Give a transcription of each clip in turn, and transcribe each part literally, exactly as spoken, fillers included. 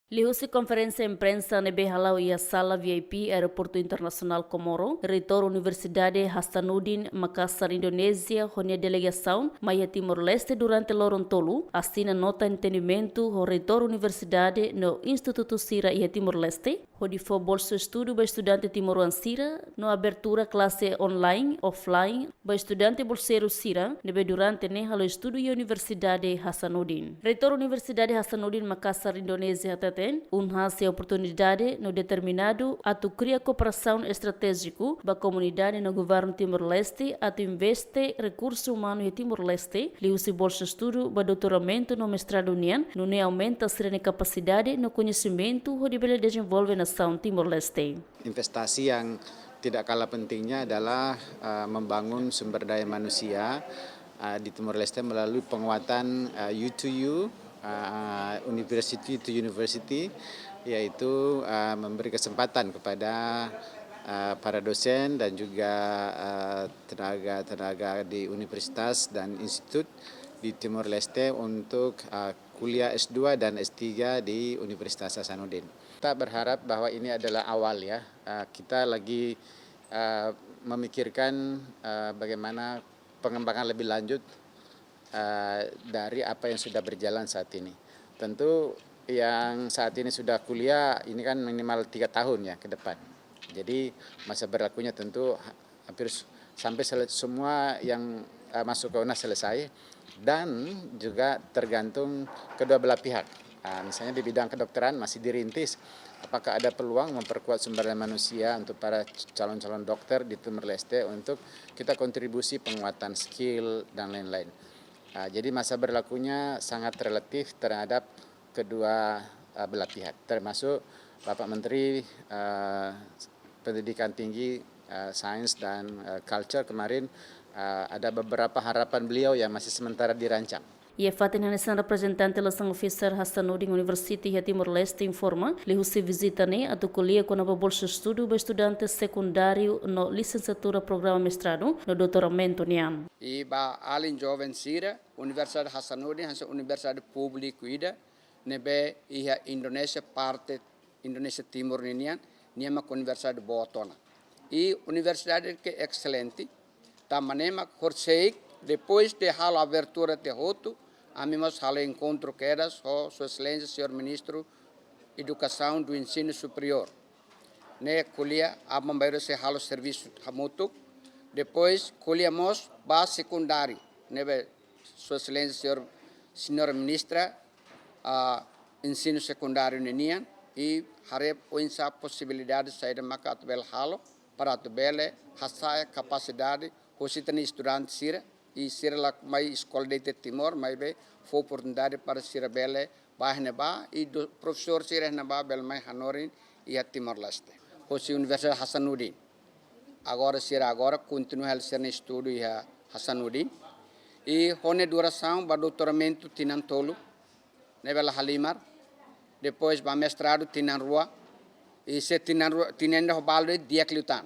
Liuhusi konferénsia imprensa ne'ebé hala'o iha sala V I P Aeroportu Internasionál Comoro, Reitór Universidade Hasanuddin Makassar, Indonézia, ho nia delegasaun mai iha Timor-Leste durante loron tolu, asina nota entendimentu ho reitór universidade no institutu sira iha Timor-Leste, hodi fó bolsa estudu ba estudante timoroan sira, no abertura klase online, offline, ba estudante bolseiru sira ne'ebé durante ne'e halo estudu iha Universidade Hasanuddin. Reitór Universidade Hasanuddin Makassar, Indonézia, hateten, UNHAS iha oportunidade no determinadu atu kria kooperasaun estratéjiku ba komunidade no governu Timor-Leste atu investe rekursu umanu iha Timor-Leste, liuhusi bolsa estudu ba doutoramentu no mestradu nian, nune'e aumenta sira-nia kapasidade no koñesimentu hodi bele dezenvolve nasaun Timor-Leste. Investasi yang tidak kalah pentingnya adalah, eh, membangun sumber daya manusia, eh, di Timor Leste melalui penguatan, eh, U to U, eh, university to university, yaitu, eh, memberi kesempatan kepada, eh, para dosen dan juga, eh, tenaga-tenaga di universitas dan institut di Timor Leste untuk, eh, kuliah S dua dan S tiga di Universitas Hasanuddin. Kita berharap bahwa ini adalah awal, ya. Eh, kita lagi, eh, memikirkan, eh, bagaimana pengembangan lebih lanjut, eh, dari apa yang sudah berjalan saat ini. Tentu yang saat ini sudah kuliah ini kan minimal tiga tahun, ya, ke depan. Jadi masa berlakunya tentu ha-, hampir s-, sampai sele-, semua yang, eh, masuk ke UNHAS selesai, dan juga tergantung kedua belah pihak. Ah, misalnya di bidang kedokteran masih dirintis, apakah ada peluang memperkuat sumber daya manusia untuk para calon-calon dokter di Timor Leste untuk kita kontribusi penguatan skill dan lain-lain. Ah, jadi masa berlakunya sangat relatif terhadap kedua, eh, belah pihak, termasuk Bapak Menteri, eh, Pendidikan Tinggi, eh, Sains dan, eh, Culture kemarin, eh, ada beberapa harapan beliau yang masih sementara dirancang. Iha fatin hanesan, reprezentante Liaison Officer Hasanuddin University iha Timor-Leste informa, liuhusi vizita ne'e atu ko'alia kona-ba bolsa estudu ba estudante sekundáriu no lisensiatura programa mestradu no doutoramentu nian. I ba alin joven sira, Universidade Hasanuddin hanesan universidade públiku ida ne'ebé iha Indonézia, parte Indonézia Timor ninian, nia mak universidade boot ona. I universidade ke excelente, tanba ne'e mak horiseik, depois de halo abertura tiha hotu, ami mós halo enkontru kedas ho Sua Exelénsia Señór Ministru Edukasaun no Ensinu Superiór. Ne'e ko'alia, aban-bainrua sei halo servisu hamutuk, depois ko'alia mós ba sekundáriu, ne'ebé Sua Exelénsia Señór, Señora Ministra, ah, Ensinu Sekundáriu ninian, i haree oinsá posibilidade saida maka atu bele halo, para atu bele hasa'e kapasidade hosi ita-nia estudante sira, i sira la mai eskola de'it iha Timor, maibé fó oportunidade para sira bele bá iha ne'ebá, i do-, profesór sira iha ne'ebá bele mai hanorin iha Timor-Leste. Hosi Universidade Hasanuddin. Agora sira agora kontinua halo sira-nia estudu iha Hasanuddin. I ho nia durasaun ba doutoramentu tinan tolu, ne'ebé la halimar. Depois ba mestradu tinan rua. I se tinan rua, tinan ida ho balu di'ak liután.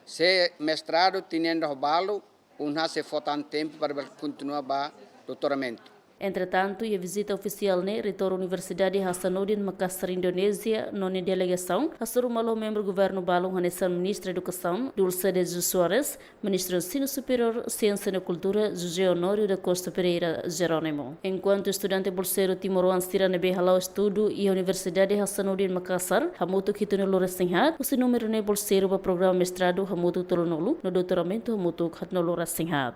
Se mestradu tinan ida ho balu, UNHAS sei fó tan tempu para bele kontinua ba doutoramentu. Entretantu, iha vizita ofisiál ne'e, Reitór Universidade Hasanuddin Makassar, Indonézia, no nia delegasaun hasoru malu ho membru governu balun hanesan Ministra Edukasaun, Dulce de Jesus Soares, Ministru Ensinu Superiór, Siénsia no Kultura, José Honório da Costa Pereira Jerónimo. Enkuantu estudante bolseiru timoroan sira ne'ebé hala'o estudu iha Universidade Hasanuddin Makassar, hamutuk hitunulu resin haat, husi númeru ne'e bolseiru ba programa mestradu hamutuk tolunulu, no doutoramentu hamutuk haatnulu resin haat.